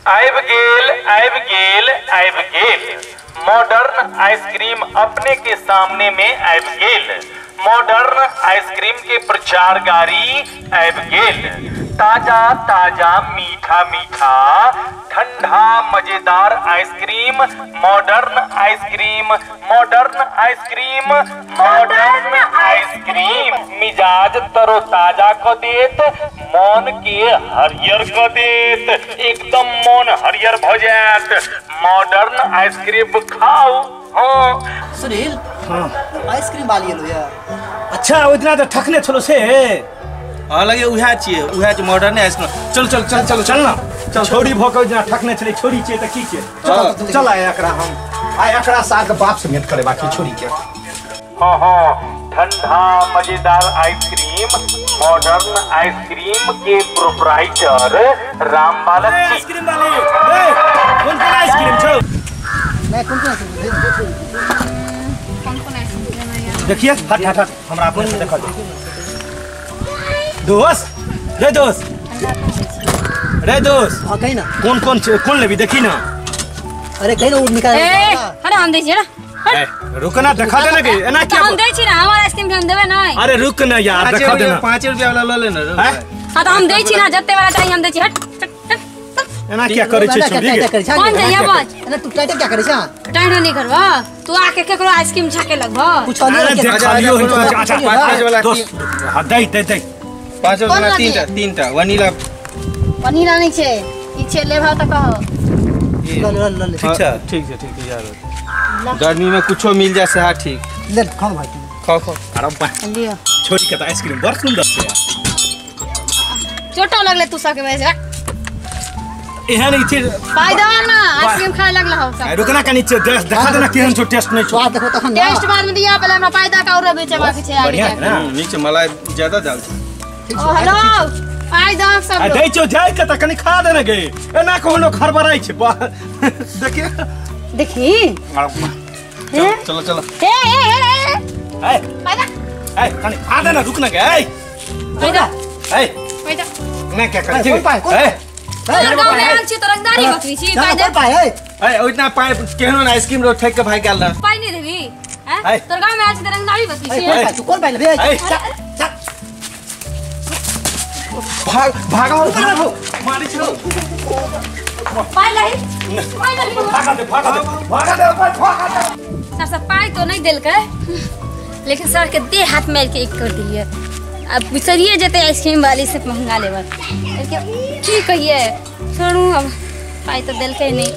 आबि गेल आबि गेल आबि गेल मॉडर्न आइसक्रीम अपने के सामने में आबि गेल। मॉडर्न आइसक्रीम के प्रचार गाड़ी आबि गेल। ताजा ताजा मीठा मीठा ठंडा मजेदार ice cream, modern ice cream, modern ice cream, modern ice cream. मिजाज तरोताजा क देत, मन के हरियर क देत, एकदम मन हरियर भ जायत। मॉडर्न आइसक्रीम खाओ। हाँ सुनील, हाँ आइसक्रीम वाली एलो यार। अच्छा ओइ दिना त ठकने छलो से। हाँ लगे उहे छियै, उहे छै मॉडर्न आइसक्रीम। चल चल चल चल चल ना, छोड़ी भ के ओइ दिना ठकने छलै, छोड़ी छियै त की छियै। चल चल आइ एकरा हम आइ एकरा साथ बाप से भेंट करेबाक छै छोड़ी के। हाँ हाँ ठंडा मजेदार आइसक्रीम, मॉडर्न आइसक्रीम के प्रोपराइटर राम बालक जी। आइसक्रीम वाली ए कोन कोन आइसक्रीम छौ? नहीं कोन कोन आइसक्रीम? कोन कोन आइसक्रीम है यार? देखिए हट हट हट हमरा अपने से देखा दे। दोस्त रे दोस्त रे दोस्त, हां कहीं ना कोन कोन कोन लेबी देखी ना। अरे कहीं ना वो निकाल। ए हट हम दै छी ना। रुक ना देखा देना के एना क्या हम दै छी ना, हमर आइसक्रीम हम देबे नहीं। अरे रुक ना यार देखा देना। 5 रुपया वाला ल लेना। हां त हम दै छी ना, जत्ते वाला चाहिए हम दै छी। हट एना क्या करै छै छोरी के? कोन जाइया बच एना तू टाइट क्या करै छै? टाइट नहीं करबा तू, आके केकरो आइसक्रीम छाके लगबा कुछ नहीं। देखा लियो। अच्छा दोस्त हां दे दे दे 5 वाला तीनटा तीनटा वनीला। वनीला नहीं छै, ई छै लेबा त कहो। ल ल ल ठीक छै ठीक छै ठीक छै यार, गर्मी में कुछो मिल जाए से। हां ठीक ले खाओ भाई, खाओ खाओ। अरे बा लियो छोरी के त आइसक्रीम बड़ सुंदर छै यार। चोटो लगले तू सबके वजह से। एहन ई छै पाई दवा ना आइसक्रीम खाए लगला हो सब। रुकना कनी छै, देखा देना केहन छौ टेस्ट नहीं छौ। स्वाद देखो तखन ना टेस्ट बाद में दिया, पहले हमरा पाई दा का और बेचे बाकी छै आगे। बढ़िया है ना, नीचे मलाई ज्यादा डाल छै। ओ हेलो पाई दा सब आ दै छौ जाय के त कनी खा देना गे, एना कहनो लोग हड़बड़ाई छै। देखिए देखी चलो चलो ए ए ए ए पाई दा ए कनी खा देना, रुक ना गे। ए पाई दा ए पाई दा ना क्या करै कोन पाई ए तोर गांव में आयल छी त रंगदारी बकरी छी। पाई दे पाई ए ए ओइतना पाई केहनो ना आइसक्रीम रो ठेक के भाई गेल ना। पाई नहीं देबी हैं? तोर गांव में आयल छी त रंगदारी बकरी छी। तू कोन पाई लेबे? चल चल भाग भागो मारी छौ पाई लही पाई लही भागा दे भागा दे भागा दे भागा दे। सर सब पाई तो नहीं देलकै, लेकिन सर के देह हाथ मार के एक कर दिए। अब बिसरिए जेते आइसक्रीम वाली से महंगा लेबा की कहिए, छोड़ू अब पाई तो देलकै नहीं।